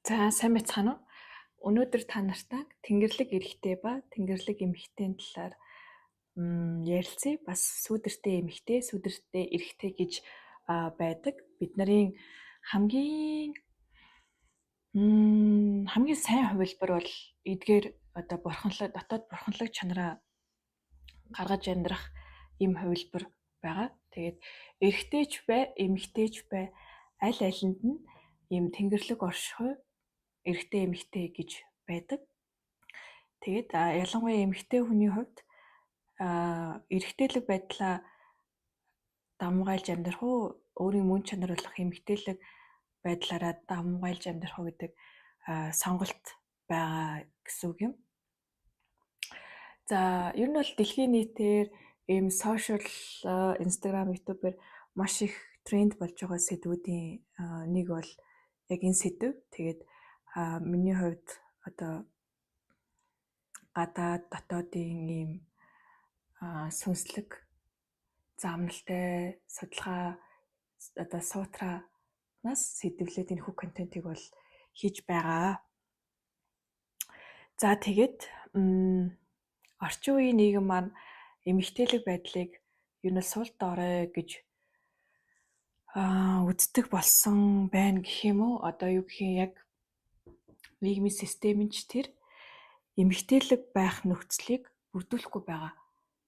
За, сайн байцгаана уу? Өнөөдөр та нартай тэнгэрлэг эрэгтэй ба тэнгэрлэг эмэгтэйн талаар ярилцъя. Бас сүүдэртэй эмэгтэй, сүүдэртэй эрэгтэй гэж байдаг. Бид нарын хамгийн хамгийн сайн хувилбар бол эдгээр одоо бурханлаг, дотоод бурханлаг чанараа гаргаж амьдрах ийм хувилбар байгаа. Тэгээд эрэгтэй ч бай, эмэгтэй ч бай, аль алинд нь ийм тэнгэрлэг оршихуй эрэгтэй эмэгтэй гэж байдаг. Тэгээд ялангуяа эмэгтэй хүний хувьд эрэгтэйлэг байдлаа давамгайлж амьдрах уу, өөрийн мөн чанар болох эмэгтэйлэг байдлаараа давамгайлж амьдрах уу гэдэг сонголт байгаа гэсэн үг юм. За, ер нь бол дэлхийн нийтээр ийм social, Instagram, YouTube-ээр маш их тренд болж байгаа сэдвүүдийн нэг бол яг энэ сэдэв. Тэгээд миний хувьд одоо гадаад дотоодын ийм сүнслэг замналтай судалгаа, одоо сутранаас сэдэвлээд энэ хүү контентыг бол хийж байгаа. За, тэгээд орчин үеийн нийгэм маань эмэгтэйлэг байдлыг ер нь сул дорой гэж үздэг болсон байна гэх юм уу? Одоо юу гэх юм, яг нийгмийн систем нь ч тэр эмэгтэйлэг байх нөхцөлийг бүрдүүлэхгүй байгаа.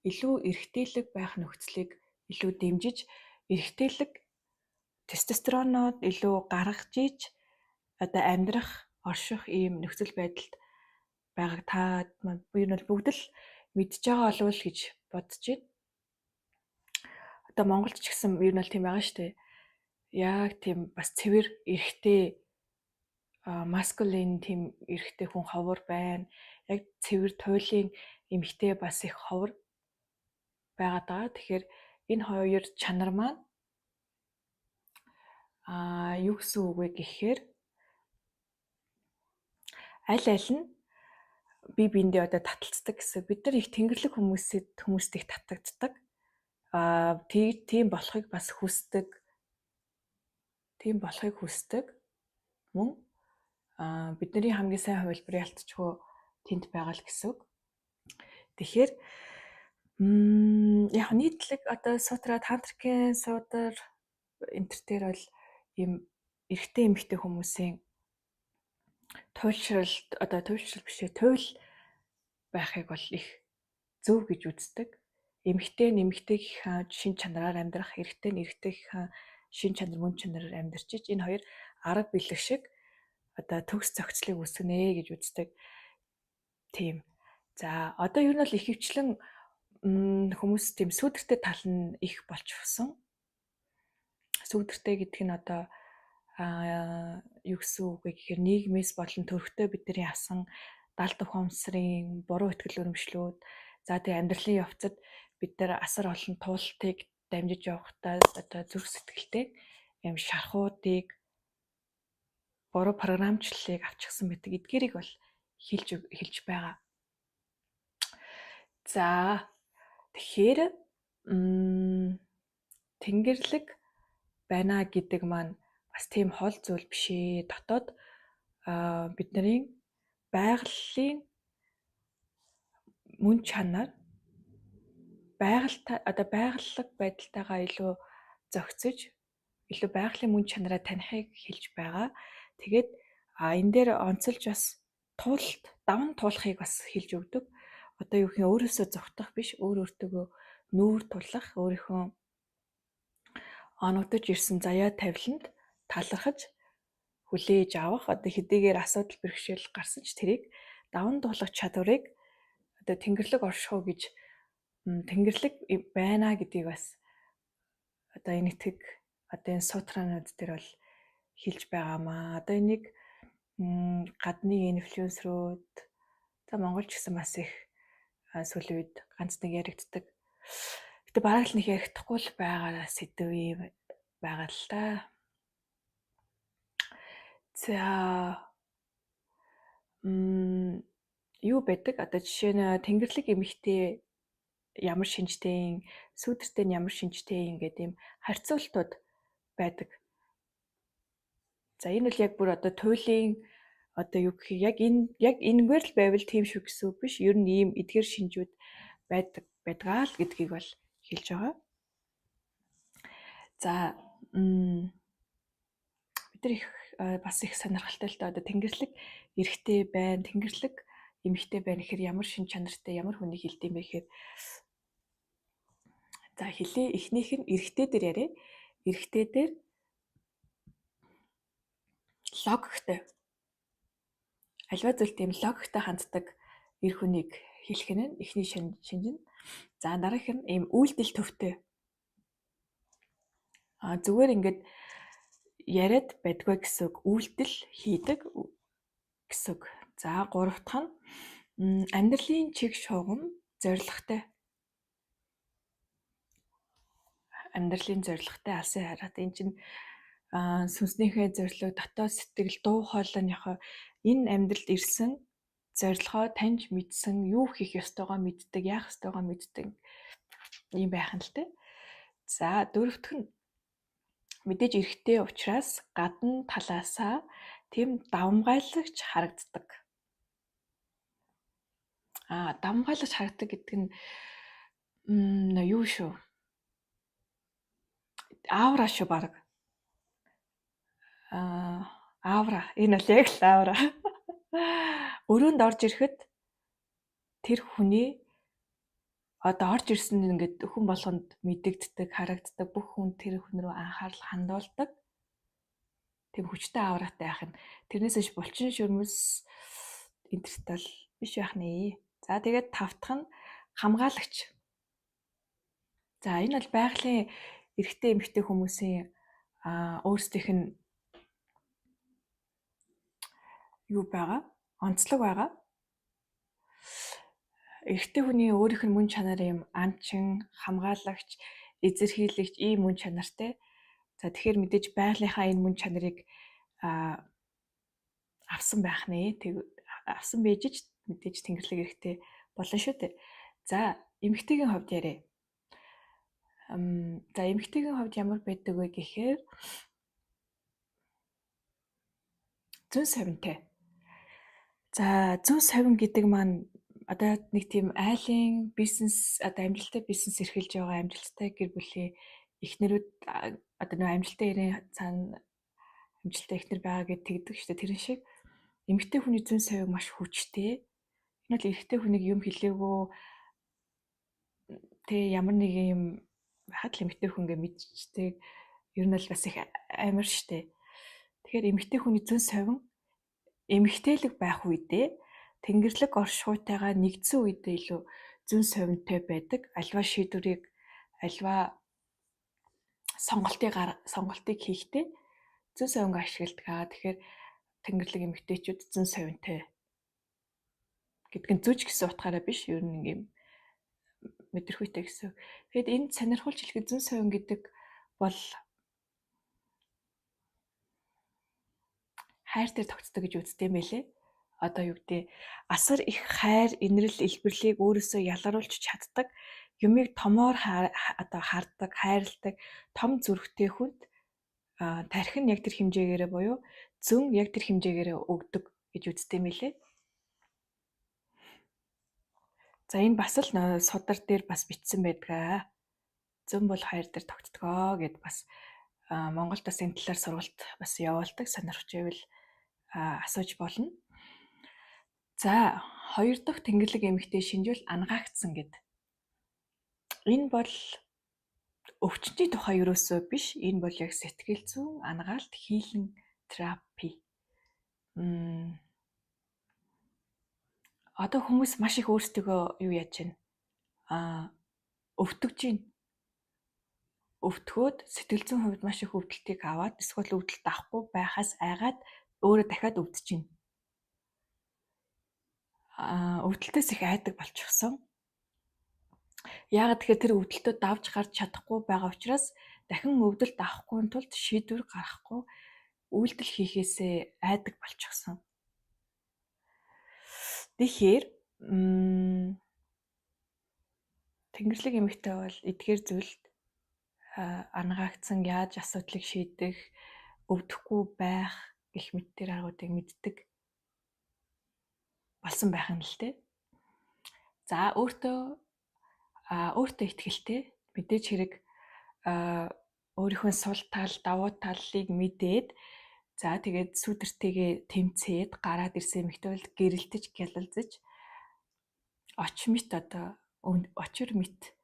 Илүү эрэгтэйлэг байх нөхцөлийг илүү дэмжиж, эрэгтэйлэг тестостероноод илүү гаргаж иж одоо амьдрах, орших ийм нөхцөл байдалд байгааг та маань ер нь бол бүгд л мэдж байгаа болов уу гэж бодож байна. Одоо Монголд ч гэсэн ер нь бол тийм байгаа шүү дээ. Яг тийм бас цэвэр эрэгтэй, masculine тийм эрэгтэй хүн ховор байна. Яг цэвэр туйлын эмэгтэй бас их ховор байгаад байгаа. Тэгэхээр энэ хоёр чанар маань юу гэсэн үг вэ гэхээр аль аль нь бие биендээ одоо таталцдаг гэсэн. Бид нар их тэнгэрлэг хүмүүст их татагддаг. Тийм болохыг бас хүсдэг. Тийм болохыг хүсдэг. Мөн бидний хамгийн сайн хувилбар ялтчгүй тэнд байгаа л гэсэн үг. Тэгэхээр яг нийтлэг одоо сутра, тантрикийн суудар энэ төр дээр бол ийм эрэгтэй эмэгтэй хүмүүсийн туйлшралт, одоо туйлшрал биш ээ, туйл байхыг бол их зөв гэж үздэг. Эмэгтэй нь эмэгтэйгийнхаа шин чанараар амьдрах, эрэгтэй нь эрэгтэйгийнхаа шин чанар, мөн чанараар амьдарч, энэ хоёр арга бэлэг шиг одоо төгс зохицлыг үүсгэнэ гэж үздэг. Тийм. За, одоо ер нь бол ихэвчлэн хүмүүс тийм сүүдэртэй тал нь их болчихсон. Сүүдэртэй гэдэг нь одоо юу гэсэн үг вэ гэхээр нийгмээс болон төрхтөө бидний авсан далд ухамсарын буруу итгэл үнэмшлүүд, за тэгээ амьдралын явцад бид нар асар олон туултыг дамжиж явахдаа одоо зүрх сэтгэлтэй юм шархуудыг, буруу програмчлалыг авчихсан байдаг. Эдгээрийг бол хэлж байгаа. За, тэгэхээр тэнгэрлэг байна гэдэг маань бас тийм хол зүйл биш ээ. Дотоод бидний байгалийн мөн чанар, байгальтай, одоо байгаллаг байдалтайгаа илүү зохицож, илүү байгалийн мөн чанараа танихыг хэлж байгаа. Тэгээд энэ дээр онцолж бас туулалт, даван туулахыг бас хэлж өгдөг. Одоо юу гэх юм, өөрөөсөө зугтах биш, өөр өөртөөгөө нүүр тулах, өөрийнхөө оногдож ирсэн заяа тавиланд талархаж хүлээж авах, одоо хэдийгээр асуудал бэрхшээл гарсан ч тэрийг даван туулах чадварыг одоо тэнгэрлэг оршихуй гэж, тэнгэрлэг байна гэдгийг бас одоо энэ итгэг, одоо энэ сутранууд дээр бол хэлж байгаамаа. Одоо энийг гадны инфлюенсерүүд, за Монгол ч гэсэн бас их сүүлийн үед ганц нэг яригддаг. Гэтэ бараг л нэг ярихдаггүй л байгаа сэдэв юм байгаа л та. За, юу байдаг? Одоо жишээ нь тэнгэрлэг эмэгтэй ямар шинжтэй, сүүдэртэй нь ямар шинжтэй ингээд ийм харьцуултууд байдаг. За, энэ бол яг бүр одоо туйлын Одоо юу гэх яг энэ яг энэгээр л байвал тийм шүү гэсэн үг биш. Ер нь ийм эдгээр шинжүүд байдаг байдгаа л гэдгийг бол хэлж байгаа. За бид нар их бас их сонирхолтой л да. Одоо тэнгэрлэг эрэгтэй байна, тэнгэрлэг эмэгтэй байна гэхээр ямар шин чанартай ямар хүнийг хэлдэг юм бэ гэхээр за хэлээ. Эхнийх нь эрэгтэй дээр яриа. Эрэгтэй дээр логиктой. Альва зүйл тийм логиктой ханддаг эр хүнийг хэлэх нь эхний шинж нь. За дараагийнх нь ийм үйлдэл төвтэй. Зүгээр ингээд яриад байдгүй гэсэн үг, үйлдэл хийдэг гэсэн үг. За гурав дахь нь амьдралын чиг шугам зоригтой. Амьдралын зоригтой алсын хараад энэ чинь сүнснийхээ зорилго, дотоод сэтгэл, дуу хоолой нь яхаа энэ амьдралд ирсэн зорилгоо таньж мэдсэн, юу хийх ёстойгоо мэддэг, яах ёстойгоо мэддэг юм байх нь л тэ. За дөрөвдөх нь мэдээж эрэгтэй учраас гадна талаасаа тийм давамгайлагч харагддаг. Давамгайлагч харагддаг гэдэг нь юу шүү? Аура шүү баг. Аура. Энэ бол яг л аура. Өрөөнд орж ирэхэд тэр хүний одоо орж ирсэн нь ингээд хүн болгонд мэдэгддэг, харагддаг, бүх хүн тэр хүн рүү анхаарал хандуулдаг. Тийм хүчтэй ауратай байх нь. Тэрнээс биш булчин шөрмөс энтертэл биш байх нэ. За тэгээд тав дахь нь хамгаалагч. За энэ бол байгалийн эрэгтэй эмэгтэй хүмүүсийн өөрсдийнх нь юу байгаа? Онцлог байгаа. Эрэгтэй хүний өөрийнх нь мөн чанар юм анчин, хамгаалагч, эзэрхийлэгч ийм мөн чанартай. За тэгэхээр мэдээж байгалийнхаа энэ мөн чанарыг авсан байх нэ. Тэг авсан байж ч мэдээж тэнгэрлэг эрэгтэй болно шүү дээ. За эмэгтэйгийн хувьд яриа. За эмэгтэйгийн хувьд ямар байдаг вэ гэхээр зүүн совинтай. За зүүн совин гэдэг маань одоо нэг тийм айлын бизнес одоо амжилттай бизнес эрхэлж байгаа амжилттай гэр бүлийн эхнэрүүд одоо нэг амжилттай эрийн цаана амжилттай эхнэр байгаа гэд тэгдэг шүү дээ. Тэрэн шиг эмэгтэй хүний зүүн совин маш хүчтэй. Энэ бол эрэгтэй хүнийг юм хэлээгөө тэ ямар нэг юм хад л эмэгтэй хүн гэ мэдчихдэг. Ер нь бол бас их амар штэ. Тэгэхээр эмэгтэй хүний зүүн совин эмэгтэйлэг байх үедээ тэнгэрлэг оршихуйтайгаа нэгдсэн үедээ илүү зүүн совинтой байдаг. Альва шийдвэрийг альва сонголтыг хийхдээ зүүн совинг ашигладаг. Тэгэхээр тэнгэрлэг эмэгтэйчүүд зүүн совинтой гэдг нь зүүж гэсэн утгаараа биш. Ер нь ингээм мэдрэхүйтэй гэсэн. Тэгэхэд энд сонирхолж хэлэхэд зүүн совин гэдэг бол хайр дээр тогтдог гэж үздэг юм байлээ. Одоо юу гэдэг асар их хайр, инрэл, илбэрлийг өөрөөсөө ялгаруулж чаддаг, юмыг томоор одоо хардаг, хайрладаг, том зүрхтэй хүнд тархи нь яг тэр хэмжээгээрээ буюу зөн яг тэр хэмжээгээрээ өгдөг гэж үздэг юм байлээ. За энэ бас л судар дээр бас бичсэн байдаг. Зөн бол хайр дээр тогтдгоо гэд бас Монголд бас энэ талаар сургалт бас явуулдаг. Сонирхож байвал асууж болно. За хоёр дахь тэнгэрлэг эмэгтэй шинжүүл ангаагдсан гэд. Энэ бол өвчтний тухай ерөөсөө биш. Энэ бол яг сэтгэл зүйн ангаалт хийлэн терапи. Одоо хүмүүс маш их өөрсдөө юу яаж байна? Өвтгөж байна. Өвтгөөд сэтгэл зүйн хувьд маш их өвдөлтийг аваад эсвэл өвдөлт авахгүй байхаас айгаад өөрөө дахиад өвдөж байна. Өвдөлтөөс их айдаг болчихсон. Яагаад тэгэхээр тэр өвдөлтөө давж гарч чадахгүй байгаа учраас дахин өвдөлт авахгүй тулд шийдвэр гаргахгүй үйлдэл хийхээсээ айдаг болчихсон. Тэгэхээр тэнгэрлэг эмэгтэй бол эдгээр зүйлд ангаагдсан, яаж асуудлыг шийдэх, өвдөхгүй байх гэх мэт тэр аргуудыг мэддэг. олсон байх нь л те. За өөртөө итгэлтэй, мэдээж хэрэг өөрийнхөө сул тал, давуу талыг мэдээд, за тэгээд сүүдэртэйгээ тэмцээд гараад ирсэн эмэгтэй бол гэрэлтэж, гялалзаж оч мэт одоо очир мэт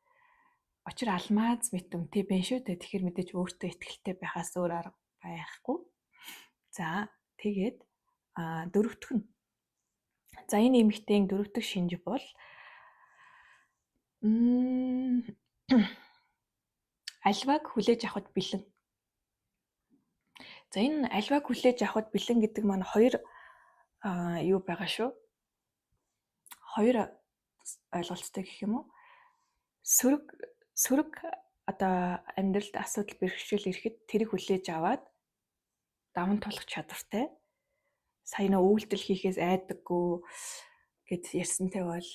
очир алмаз мэт үнэтэй байна шүү дээ. Тэгэхээр мэдээж өөртөө итгэлтэй байхаас өөр арга байхгүй. За тэгээд дөрөвдөх нь. За энэ эмэгтэйн дөрөвдөх шинж бол альваг хүлээж авахд бэлэн. За энэ альваг хүлээж авахд бэлэн гэдэг маань хоёр юу байгаа шүү. Хоёр ойлголттой гэх юм уу? Сөрөг одоо амьдралд асуудал бэрхшээл ирэхэд тэрийг хүлээж аваад даван туулах чадвартай. Сая нөө үйлдэл хийхээс айдаггүй гэд ярьсантай бол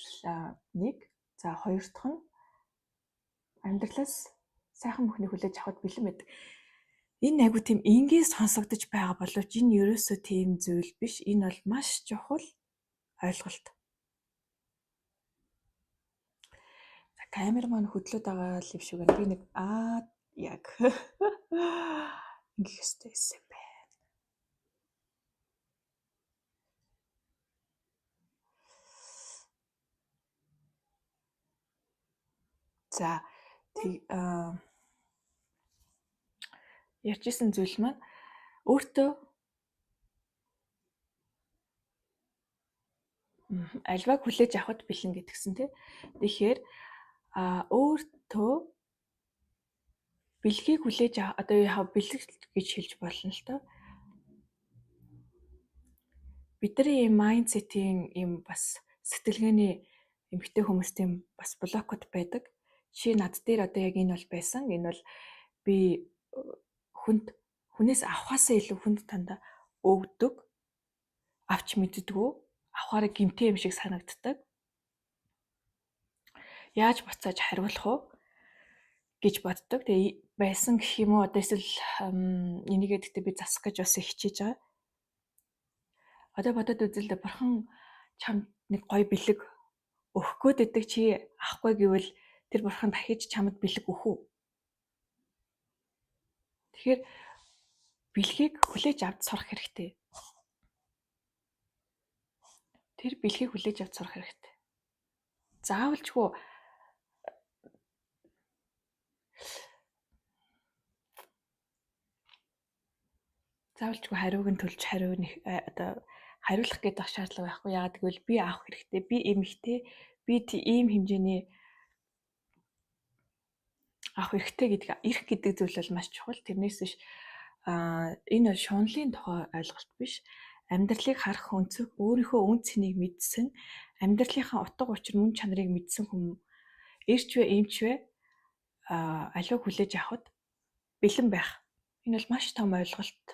нэг. За хоёр дахь нь амьдралаас сайхан бүхнийг хүлээж авахд бэлэн байдаг. Энэ айгу тийм энгийн сонсогдож байгаа боловч энэ ерөөсөө тийм зүйл биш. Энэ бол маш чухал ойлголт. За камер маань хөдлөөд байгаа юм шиг байна. Би нэг яг ингэх ёстой байсан юм байна. За ярьж исэн зүйл маань өөртөө альваг хүлээж авахд бэлэн гэдгсэн тий. Тэгэхээр өөртөө бэлгийг хүлээж одоо яа бэлэг гэж хэлж болно л доо. Бидний ийм майндсетийн ийм бас сэтгэлгээний эмэгтэй хүмүүст ийм бас блокууд байдаг. Жишээ над дээр одоо яг энэ бол байсан. Энэ бол би хүнээс авахаасаа илүү хүнд тандаа өгдөг. Авч мэддэггүй. Авахаараа гэмтэй юм шиг санагддаг. Яаж буцааж хариулах вэ гэж боддог. Тэгээ байсан гэх юм уу одоо эсвэл энийгээ гэхдээ би засах гэж бас их хичээж байгаа. Одоо бодоод үзэлдэ бурхан чамд нэг гоё бэлэг өгөх гээд байдаг, чи авахгүй гэвэл тэр бурхан дахиж чамд бэлэг өгөх үү? Тэгэхээр бэлгийг хүлээж авч сурах хэрэгтэй. Тэр бэлгийг хүлээж авч сурах хэрэгтэй. Заавалчгүй хариуг нь төлж хариу одоо хариулах гэдэг шаардлага байхгүй. Яагаад гэвэл би авах хэрэгтэй. Би эмэгтэй, би ийм хэмжээний авах эрхтэй гэдэг эрх гэдэг зүйл бол маш чухал. Тэрнээс биш энэ бол шунлын тухай ойлголт биш. Амьдралыг харах өнцөг, өөрийнхөө үн цэнийг мэдсэн, амьдралынхаа утга учир, мөн чанарыг мэдсэн хүн эрч вэ, эмч вэ аливааг хүлээж авахд бэлэн байх. Энэ бол маш том ойлголт.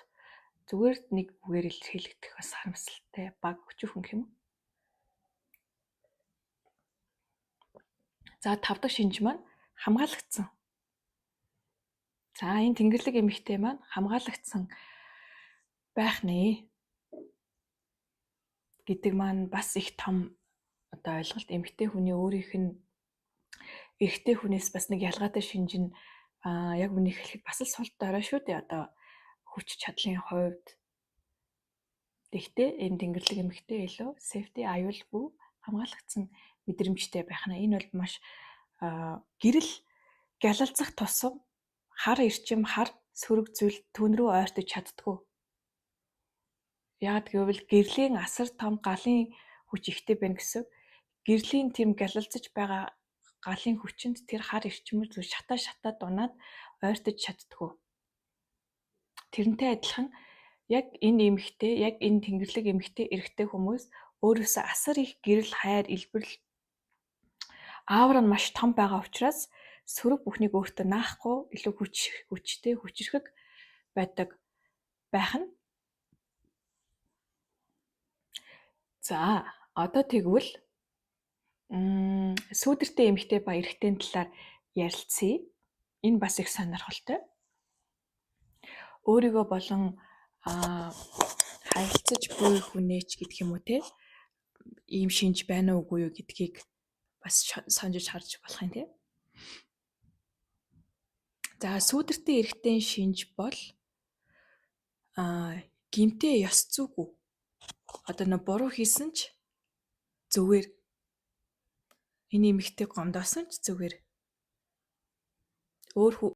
Зүгээр нэг үгээр илэрхийлэгдэх бас харамсалтай баг өчүүхэн гэх юм уу? За тав дахь шинж маань хамгаалагдсан. За энэ тэнгэрлэг эмэгтэй маань хамгаалагдсан байх нэ гэдэг маань бас их том одоо ойлголт. Эмэгтэй хүний өөрийнх нь эрэгтэй хүнээс бас нэг ялгаатай шинж нь яг үнийг хэлэхэд бас л сул дорой шүү дээ. Одоо хүч чадлын хувьд. Тэгэхдээ энэ тэнгэрлэг эмэгтэй илүү safety, аюулгүй, хамгаалагдсан мэдрэмжтэй байх нь. Энэ бол маш гэрэл гялалзах тусам хар эрчим, хар сөрөг зүйл түн рүү ойртож чаддгүй. Яагаад гэвэл гэрлийн асар том галын хүч ихтэй байна гэсэн. Гэрлийн тийм гялалзаж байгаа галын хүчинд тэр хар эрчмэр зүйл шатаа шатаа дунаад ойртож чаддгүй. Тэрнтэй адилхан яг энэ эмэгтэй, яг энэ тэнгэрлэг эмэгтэй эрэгтэй хүмүүс өөрөөсөө асар их гэрэл, хайр, илбэрл аавар нь маш том байгаа учраас сөрөг бүхнийг өөртөө наахгүй илүү хүчтэй, хүчирхэг байдаг байх нь. За одоо тэгвэл сүүдэртэй эмэгтэй ба эрэгтэйн талаар ярилцъя. Энэ бас их сонирхолтой. Өөрийгөө болон харилцаж буй хүнээч гэдэг юм уу те. Ийм шинж байна уу, үгүй юу гэдгийг бас сонжиж харж болох юм, тий. За, сүүдэртэй эрэгтэй шинж бол гэмтээ ёс зүйгүй. Одоо нэг буруу хийсэн ч зүгээр, энэ эмэгтэй гомдоосон ч зүгээр. Өөр